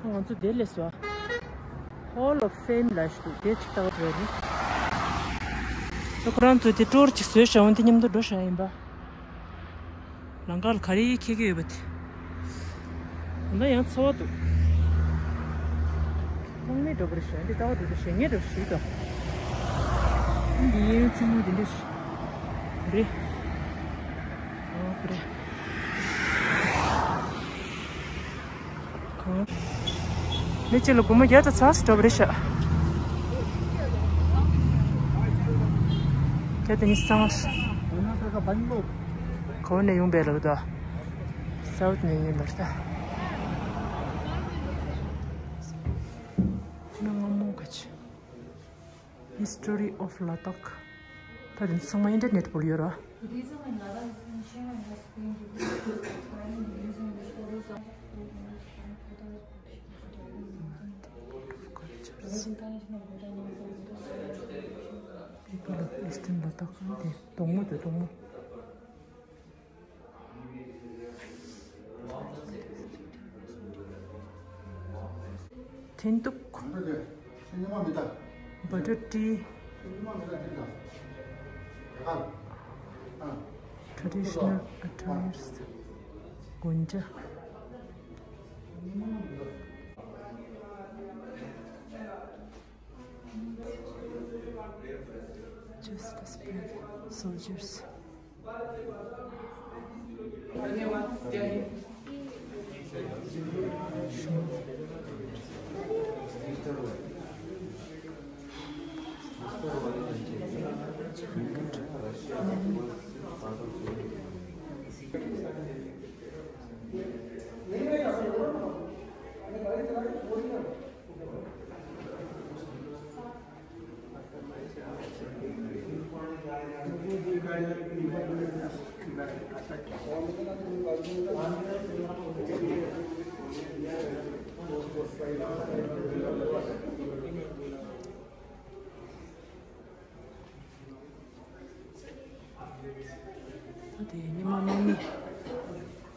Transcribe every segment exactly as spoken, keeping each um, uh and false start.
ང་ཚོ་དེ་ལས་སོ། Hall of Fame ལ་ཞུགས་དེ་ཅིག་ལྟ་བ་རེད། ད་ཁོ་རང་ཚོ་དེ་ཊུར་ཅིག་བཟོས་ཤག་འོན་ཏེ་མཉམ་དུ་འགྲོ་ཤག་ཡིན་པ། ལམ་ཁ་ལ་ག་རེ་འཁེལ་གྱི་ཡོད་པ་དེ། ད་ཡང་ཚ་བ་འདུག་དམག་མི་འགྲོ་གི་རེད་ཤག་འདི་ལྟ་བ་འདུག་ཞེ་ངེས་འགྲོ་ཞིག་དང་། འདི་གཡས་གཡོན་མཚན་མོ་འདི་འདྲ་ཞིག་རེད། ཨོ་རེད། གང་། མི་གཅིག་ལ་སྒོར་མོ་བརྒྱ་དང་ཚ་ཟེར་འགྲོ་བ་རེད་ཤག་བརྒྱ་དང་ཉི་ཤུ་རྩ་ལྔ། གང་ནས་ཡོང་པའི་ལབ་ད། སའུཐ་ནས་ཡིན་ལབ་ད། ཁྱི་ནག་སྔ་མོ་ག་ཅི། History of Ladakh. ད་དེ་ཚང་མ་ཨིན་ཊར་ནེཊ་བར་ཡོད་ར། Buddhism in Ladakh is ancient and has been deeply rooted in tribal Hinduism, which follows the People of Eastern Ladakh. དེ་གདོང་མོ་དེ་གདོང་མོ། ཐེན་ཏུག་བྷ་ཊ་ཊི། Traditional attires. གོན་ཆ། Justice for soldiers. ད་དེ་ཉི་མ་དམག་མི།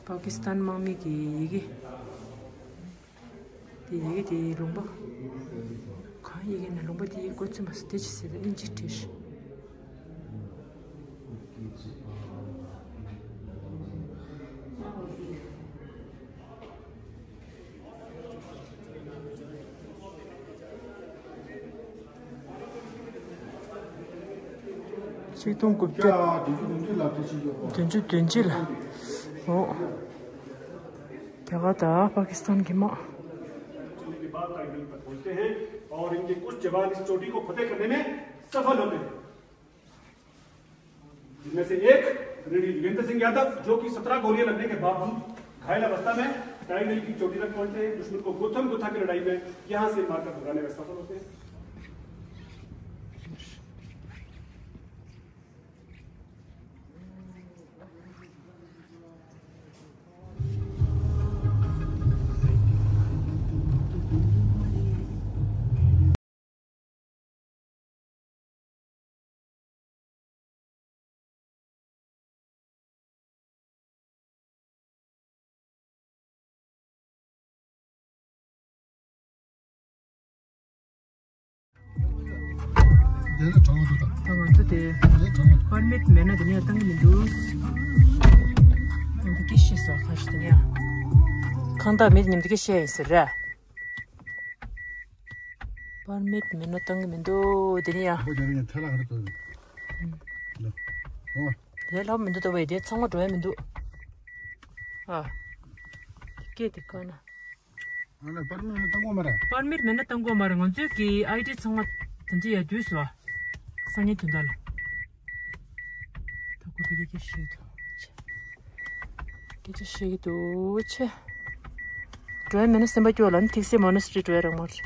པ་ཀི་སི་ཐན་དམག་མི་གི་ཡི་གེ། དེ་ཡི་གེ་དེ་ལུང་པ། གང་ཡི་གེ་ན་ལུང་པ་དེ་ཡི་གེ་བཀོད་ཚོད་མ་སོ་དེ་ཅི་ཟེར་ད་ཨིན་ཇི་བྲིས། ཆིག་སྟོང་དགུ་བརྒྱ་བདུན་ཅུ་དོན་གཅིག་ལ། འོ། རྒྱ་གར་དང་པ་ཀི་སི་ཐན་གྱི་དམག चोटी के बाद टाइगर हिल तक पहुंचते हैं और इनके कुछ जवान इस चोटी को फतेह करने में सफल होते हैं। जिनमें से एक ऋणी वीरेंद्र सिंह यादव, जो कि सत्रह गोलियां लगने के बावजूद घायल अवस्था में टाइगर हिल की चोटी तक पहुंचते हैं, दुश्मन को गुत्थम गुत्था की लड़ाई में यहां से मारकर भगाने में सफल होते हैं। དེ་ནི་གྲང་འདུག་ད། ད་ང་ཚོ་དེ་དེ་གྲང་། པར་མིཊ་མེད་ན་དེ་ནས་བཏང་གི་མི་འདུག་ང་ཚོ་སྐད་བཤད་ས་ཁ་ཤས་དེ་ནས་ཡ། ཁང་བདག་མེད་མཉམ་དུ་སྐད་བཤད་ཡིན་ཟེར་ར། པར་མིཊ་མེད་ན་བཏང་གི་མི་འདུག་དེ་ནི་ཡ། ཨོ་དེ་ནི་ཡ་ཐལ་ལ་ག་རེ་ཐོན། ཨོ། དེ་ལྷག་མི་འདུག་ད་བས་དེ་ཚང་མ་འགྲོ་ཡ་མི་འདུག་ཨ། སྐད་དེ་དཀའ་ན། ཨ་ལ་པར་མིཊ་མེད་ན་བཏང་གོ་མ་རེད། པར་མིཊ་མེད་ན་བཏང་གོ་མ་རེད། ང་ཚོའི་གི་ཨའི་ཌི་ཚང་མ་དེ་འདྲ་ཡ་དུས་སུ་སང་ཉིན་དོན་དག་ལ། ད་ཁོ་ཕ་གི་སྐད་བཤད་འདུག་སྐད་ཆ་བཤད་ཀྱི་འདུག་ཆེ། འགྲོ་ཡ་མེད་ན་སེམས་པ་སྐྱོ་ལ་ནི་ཐིག་སེ་མོ་ན་སི་ཊི་རི་འགྲོ་ཡ་རག་མ་རེད།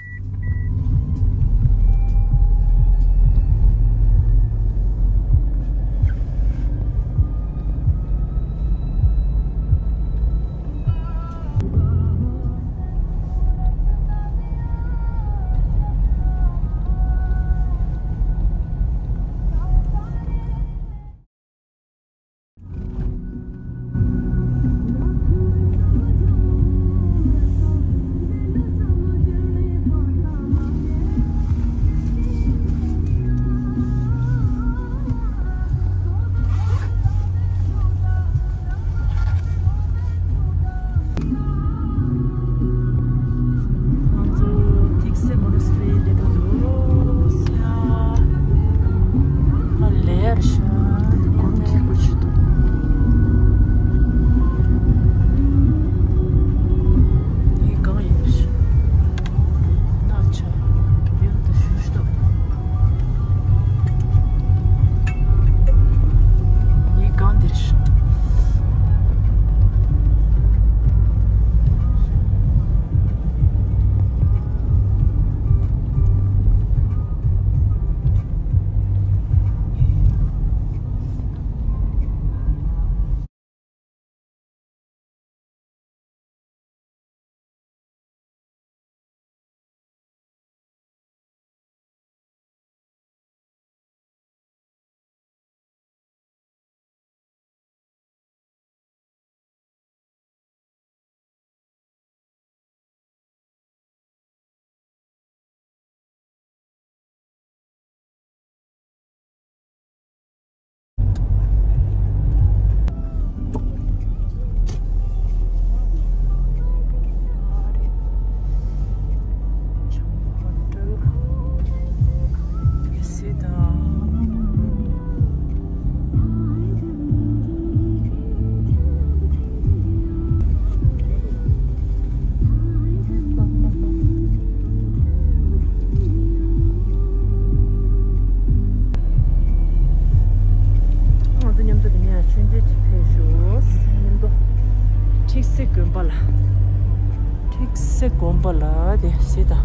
སེ་དགོན་པ་ལ་དེ་ཞེས་དང་།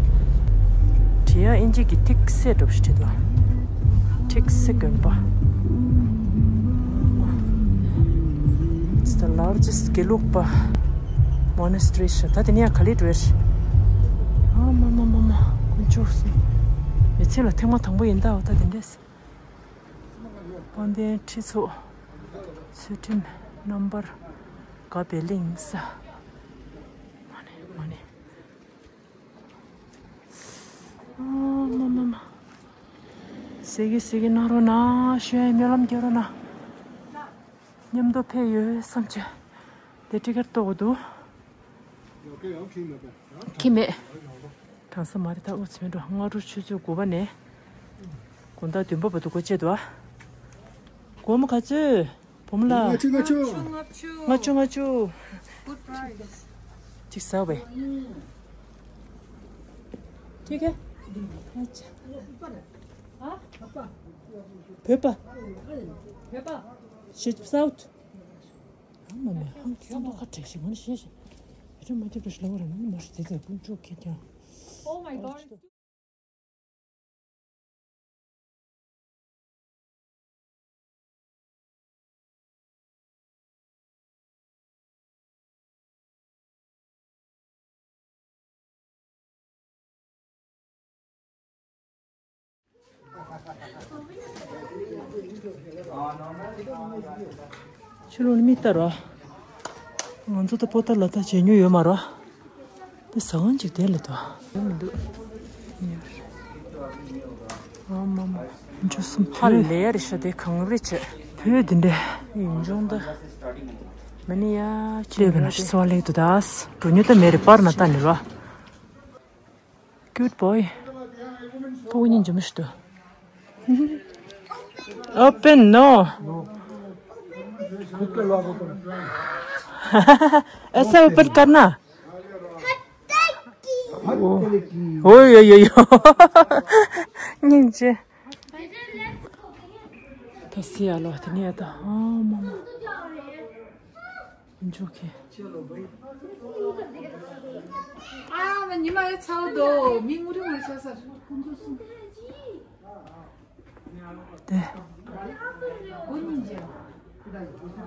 བྲིས་ཡ་ཨིན་ཇི་གི་ཐིག་སེ་འགྲོ་ཞེས་བྲིས་འདུག་ཐིག་སེ་དགོན་པ། It's the largest དགེ་ལུགས་པ་monastery ཞེས། ད་དེ་ནས་ཡང་ག་ལེར་འགྲོ་ཡ་ཞེས། ཨ་མ་མ་མ་མ། དཀོན་མཆོག་གསུམ། མི་ཚེ་ལ་ཐེངས་མ་དང་པོ་ཡིན་ད། འོ་ད་དེ་འདྲས། དཔལ་ལྡན་ཁྲི་ཚོ་ཚུལ་ཁྲིམས་རྣམ་པར་དགའ་བའི་གླིང་ས། མ་ཎི་མ་ཎི། ཨ་མ་མ་མ། སེ་གི་སེ་གི་གནང་རོགས་གནང་། ཤོད་སྨོན་ལམ་རྒྱག་རོགས་གནང་། མཉམ་དུ་ཕེབས་ཡོད་བསམ་བྱས། དེ་ཊི་ཀེཊ་གཏོང་དགོས་འདུག་ཁྱི་མེད། གྲང་ས་མ་རེད། ད་འུ་ཚོ་མི་འགྲོ། སྔ་དྲོ་ཆུ་ཚོད་དགུ་པ་ནས་དགོང་དག་བདུན་པ་བར་དུ་སྒོ་ཕྱེ་འདུག་ཨ། སྒོར་མོ་ག་ཚོད། བུ་མོ་ལགས། ལྔ་བཅུ། ལྔ་བཅུ། ལྔ་བཅུ། Good price. གཅིག་ཟ་བས། ཐིག་གེ། ཨ་ཅག་བོད་པ། བོད་པ། ཤེས་སའུ་ཐི། ཨ་མ་མ། ཧང་ཙང་པ་ཁ་བྲལ་ཞིག་མ་ནི་ཤེས་ཤིག་ཡ་ཁྲ་མ་ཐེབས་པ་ཞིག་ལ་བ་ར་ནི་མ་ཞིག་དེ་ཚེ་དཀོན་མཆོག་ཁྱེད་ཀྱང་། Oh my God. ཕྱི་ལོགས་ནས་མིག་ལྟ་རོགས། ང་ཚོ་ད་པོ་ཏཱ་ལ་ད་མཇལ་མྱོང་ཡོད་མ་རེད། དེ་ཟ་ཁང་ཅིག་དེ་ལ་དོ། ཡོད་མི་འདུག་ཨ་མ་མ། འཇོ་སུམ་ཧ་ལས་ཡ་རེ་ཤ་དེ་གང་རེ་བྱེད། བོད་འདི་འདྲ། ཡིན་ཅུང་ད། མ་ནི་ཡ་ཅི་ལས་བ་ན་ཤི་སོ་ལེགས་དུ་དཱས། འགྲོ་ཉུལ་ད་མེ་རེ་པར་ན་ད་ནི་རོ། Good boy. ཕྲུ་གུ་གཉིས་འཇོ་མི་ཤི་དོ། Open, no. ऐसा ऊपर करना। ओए ओए ओए। ཉིན་ཅེ། ད་སི་ཡ་ལོ་དེ་ནས་ད་ཨ་མ་མ། འཇོག་གི། ཨ་མ་ཉི་མ་ཡ་ཚ་བོ་དོ་མི་ངུ་རི་ངུ་རི་ཆ་ས། དེ།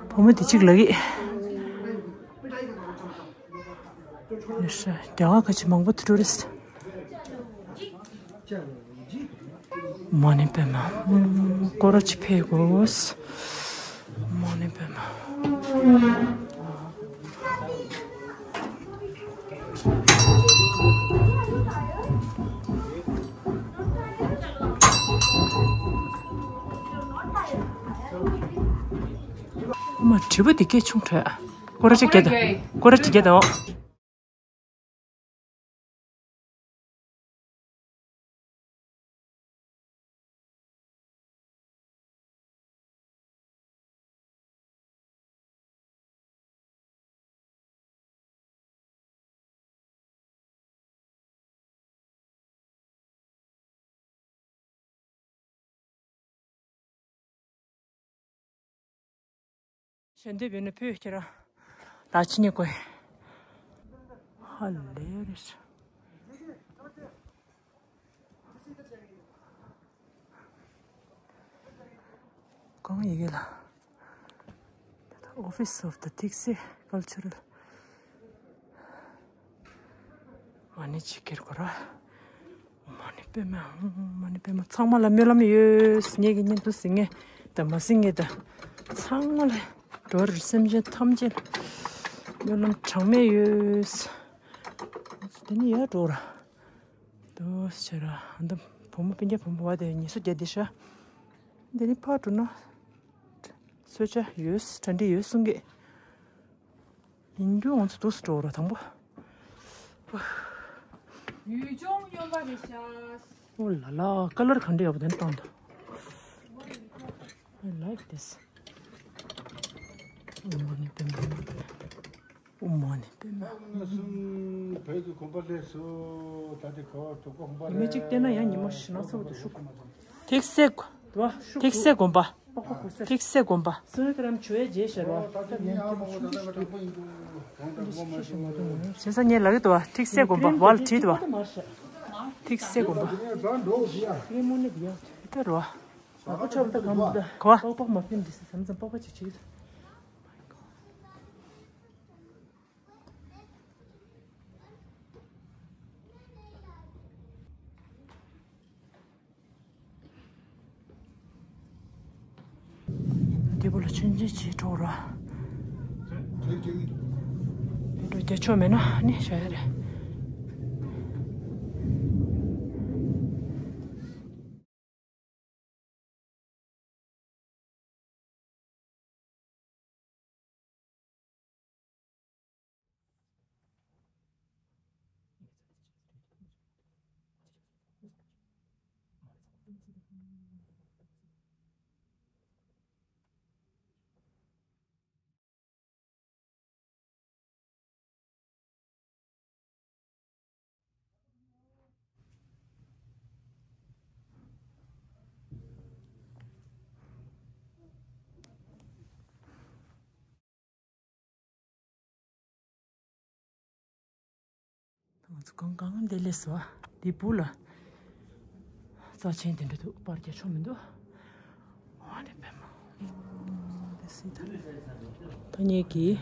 བུ་མོ་དེ་གཅིག་ལ་གི། རྒྱ་གར་ཁ་ཆེ་མང་པོ་དུ་ཊུ་རི་སི་ཊི། མ་ཎི་པདྨ། སྐོར་ར་ཅིག་ཕེབས་དགོས། མ་ཎི་པདྨ། མ་དྲི་བ་འདི་སྐད་ཆུང་དྲགས། སྐོར་ར་ཅིག་བརྒྱབ་དང་། སྐོར་ར་ཅིག་བརྒྱབ་དང་། ཞལ་འདེབས་ཡོད་ན་ཕུལ་ཁྱེད་རང་། ལག་ཕྱི་ནས་དགོས། ཧ་ལས་རེད། གང་ཡི་གེ་ལ། Office of the Thikse Cultural། མ་ཎི་ཅིག་ཁྱེར་དགོས་ར། མ་ཎི་པདྨ། མ་ཎི་པདྨ། ཚང་མ་ལ་སྨོན་ལམ་ཡོད། ངེད་ཀྱི་བརྙན་ཐུང་གཟིགས་མཁན་དང་མ་གཟིགས་མཁན་དང་། ཚང་མ་ལ་འགྲོ་བ་རིགས་སེམས་ཅན་ཐམས་ཅད་ལ་སྨོན་ལམ་གྲངས་མེད་ཡོད། དེ་ནས་ཡར་འགྲོ་ར། དུ་ཟེར་ར། ཨ་ནི་བུ་མོ་སྤུན་ཀྱག་བུ་མོ་བ་དེ་ངལ་གསོ་རྒྱག་བསྡད་ཤག་དེ་ནས་ཕར་འགྲོ་ན་གསོལ་ཇ་ཡོད། གྲ་སྒྲིག་ཡོད་གསུང་གི། ཡིན་རྒྱུ་ང་ཚོ་འདུག་སེ་འགྲོ་ར་དང་པོ། ཡུལ་ལྗོངས་སྨྱོན་པ་རེད་ཤག་ཨོ་ལ་ལ། ཀ་ལར་ག་འདྲ་ཡག་པོ་དེ་འདྲ་བཏང་འདུག I like this. ཨོཾ་མ་ཎི་པདྨ། ཨོཾ་མ་ཎི་པདྨ། གསུམ་བོད་ཀྱི་དགོན་པ་སླེབས་སོ། ད་དེ་གོ་དུ་དགོན་པ་ཉི་མ་གཅིག་བལྟས་ན་ཡང་ཉི་མ་ཞེ་ན་ཚ་བོ་དུ་ཤུགས། ཐིག་སེ། ཐིག་སེ་དགོན་པ། ཐིག་སེ་དགོན་པ། སུ་ནི་ཀ་རམ་ཆུ་ཡེ་རྗེས་ཤར་བ། ད་དེ་ཉི་མ་མང་པོ་དང་པོ་ཡིན་འདུག་བྱས་ཙང་ངས་ལབ་ཀྱི་འདུག་བ། ཁྲིག་སེ་དགོན་པ་བ་ལ་བྲིས་འདུག་བ། ཁྲིག་སེ་དགོན་པ། དེ་རུ་བ། གོ་བ། དེ་བུ་ལ་ཆུན་ཆེན་བྱེད་འགྲོ་ར། འགྲོ་རྒྱ་ཆོ་མེད་ན་ནི་བྱ་ཡ་རེད། ང་ཚོ་གང་གང་འདི་ལས་སོ། འདི་བུ་ལ་རྩ་ཆེན་དེ་འདྲ་འདུག་པར་རྒྱག་ཆོག་མི་འདུག་ཨ་ནི་པད་མ། ད་ངེད་ཀྱིས་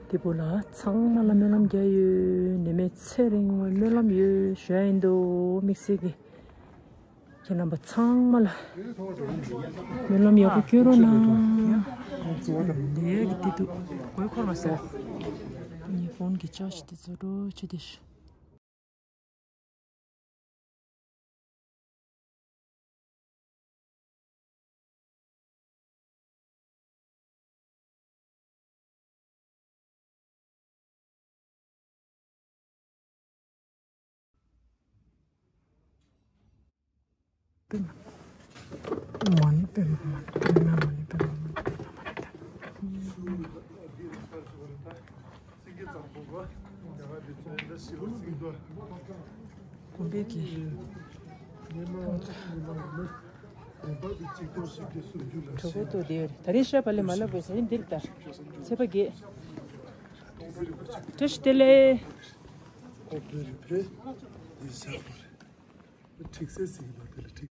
འདི་བུ་ལ་ཚང་མ་ལ་སྨོན་ལམ་རྒྱག་ཡོད། ནད་མེད་ཚེ་རིང་བའི་སྨོན་ལམ་ཡོད་ཞུ་ཡ་ཡིན་འདུག་དམིགས་བསལ་གྱི། ཁྱེད་རྣམ་པ་ཚང་མ་ལ་སྨོན་ལམ་ཡག་པོ་སྐྱོན་རོགས་གནང་། ལས་ཀྱི་དེ་འདུག་གོས་འཁོར་བ་ཟེར། ངའི་ཕོན་གྱི་ཅག་ཤི་དེ་ཚོ་འགྲོ་ཆེ་དེ་ཤི། དགོན་པའི་གི་གྲོགས་པོ་ཏོ་དེ་ད་རེས་ཤ་བ་ལས་མ་ལབ་པའི་ཟེར་འདིར་ལྟ། ཚེས་པ་བརྒྱད། བཀྲ་ཤིས་བདེ་ལེགས། ཁྲིག་སེ་ཟིག་ཡིན་པ་དེ་ལ་ཁྲིག